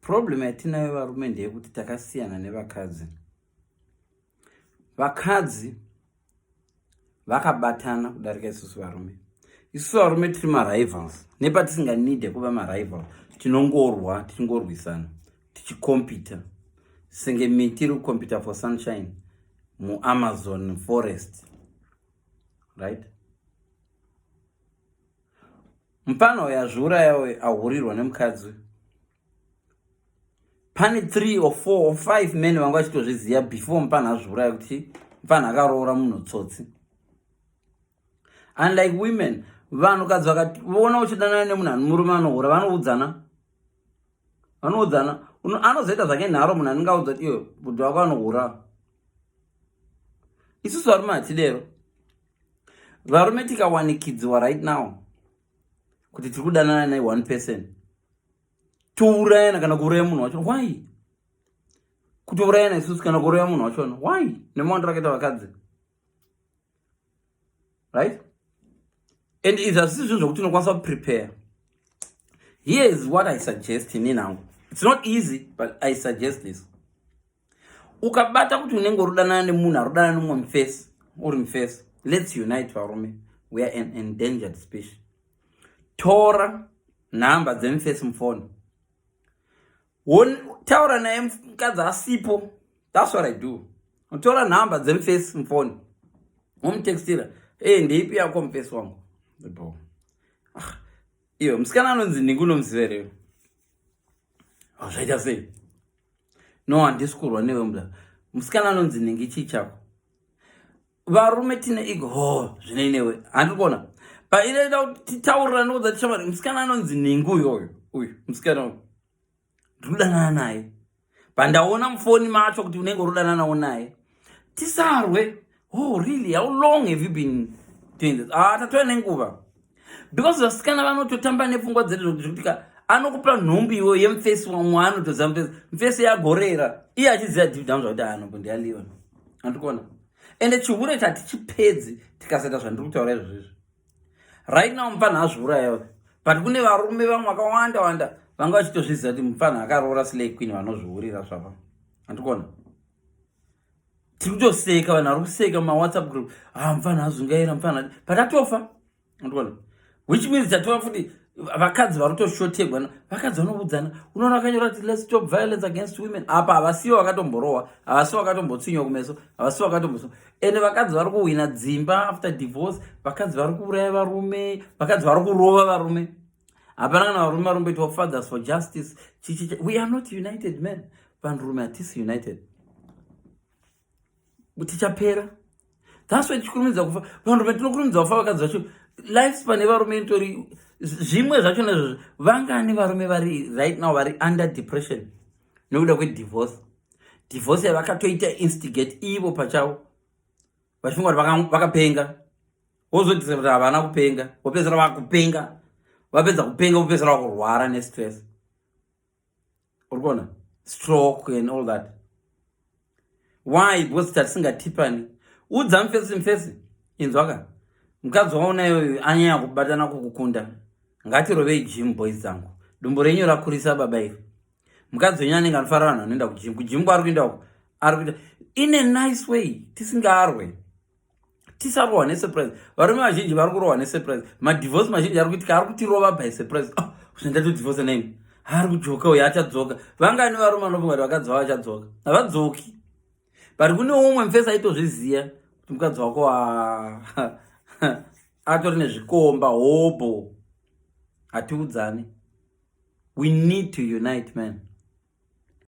Problem yatinayo varume ndeyekuti takasiyana nevakadzi. Vakadzi vakabatana kudarika isusu varume. Isusu varume tiri marivals, nepatisinganide kuva marival tinongorwa, tichingorwisana, tichikompita senge miti iri kukompita for sunshine muAmazon forest, right? Mupfana uyo azviuraya uyo ahurirwa nemukadzi. Pane 3 or 4 or 5 men vanga vachitozviziva before mupfana azviuraya kuti mupfana akaroora munhu tsotsi. Unlike women, vanhukadzi vakavona uchidanana nemunhu ani murume anohura, vanoudzana, vanoudzana. Anozoita zvake nharo munhu anenge audza kuti iyo bhudhi wako anohura. Isusu varume hatidero. Varume tikawanikidziwa right now kuti tiri kudanana ne one person, tourayana kana kuuraya munhu wacho. Why kutourayana isusu kana kuuraya munhu wachona? Why? Nemawandiro akaita vakadzi, right? And izvi hazvisi zvinhu zvokuti unokwanisa kuprepare. Here is what I suggest inini hangu. It's not easy, but I suggest this. Ukabata kuti unenge uri kudanana nemunhu ari kudanana nemumwe mufesi, uri mufesi, let's unite varume, we are an endangered species. Tora nhamba dzemufesi mufoni, taura naye mukadzi asipo. That's what I do. Utora nhamba dzemufesi mufoni, womutextira, "E, ndeipi yako mufesi wangu?" Bo. Ah, iyo musikana anonzi ndingi unomuziva here? Oh, zvaita sei? No, handisi kurwa newe muda. Musikana anonzi ningi, chii chako? Varume tine ego. Ho, zvinei newe? Handiri kuona painoita kuti titaurirane kudza tishamari. Musikana anonzi ningi uyoyo, uyu musikana uyu ndiri kudanana naye, pandaona mufoni macho kuti unenge uri kudananawo naye, tisarwe. Oh really? How long have you been doing this? Ah, tatova nenguva. Because vasikana vanototamba nepfungwa dzedu zvekuti ka anokupa nhumbu iwe yemufesi wamwe, anotoziva mufesi, mufesi yagorera, iye achiziva deep down zvakuti anombo ndiyaliona. Andikuona ende chihure chatichipedzi tikasaita zvandiri kutaura izvozvizvi right now. Mupfanha azviuraya, but kune varume vamwe vakawanda wanda vanga vachitozviziva kuti mupfanha akaroora slay queen, vanozviurira zvava. Andikuona tiri kutoseka, vanhu vari kuseka mumawhatsapp group. Ah, mupfanha azungaira, mupfanha, but atofa. Andikuona, which means tatova futi vakadzi vari kutoshotegwa. Vakadzi vanoudzana. Unoona vakanyora kuti "Let's stop violence against women." Apa havasivo vakatomborohwa, havasivo vakatombotsunywa kumeso, havasivo vakatomboso. Ende vakadzi vari kuhwina dzimba after divorce. Vakadzi vari kuuraya varume, vakadzi vari kurova varume. Hapana kana varume vari kumboitwa Fathers for Justice, chichi. We are not united, men. Vanhurume hatisi united, tichapera. That's why tichikurumidza kufa. Vanhurume tinokurumidza kufa. Vakadzi vacho, lifespan yevarume itori zvimwe zvacho nezvozvo. Vangani varume vari right now vari under depression nekuda kwedivorce, divorce yavakatoita instigate ivo pachavo, vachifunga kuti vakapenga, wozodisa kuti havana kupenga, vopedzisira vakupenga, vapedza kupenga vopedzisira vakurwara nestress. Uri kuona stroke and all that. Why? Because tatisingatipani. Udza mufesi, mufesi, inzwaka, mukadzi waona iyoyo anyanya kubatana kukukunda, ngatirovei gym, boys dzangu. Dumbu renyu rakurisa baba iri. Mukadzi wenyu anenge anofarira vanhu vanoenda kugym. Kugym kwaari kuenda uko, ari kuita in a nice way, tisingarwe, tisarohwa nesurprise. Varume vazhinji vari kurohwa nesurprise. Madivorce mazhinji ari kuitika ari kutirova by surprise. Oh, zvendatodivorce naini, ari kudzoka uyo, achadzoka. Vangani varume vanofunga kuti vakadzi vavo vachadzoka? Havadzoki. But kune umwe mufesi aitozviziva kuti mukadzi wako atori nezvikomba hobho. Hatiudzani. We need to unite, man.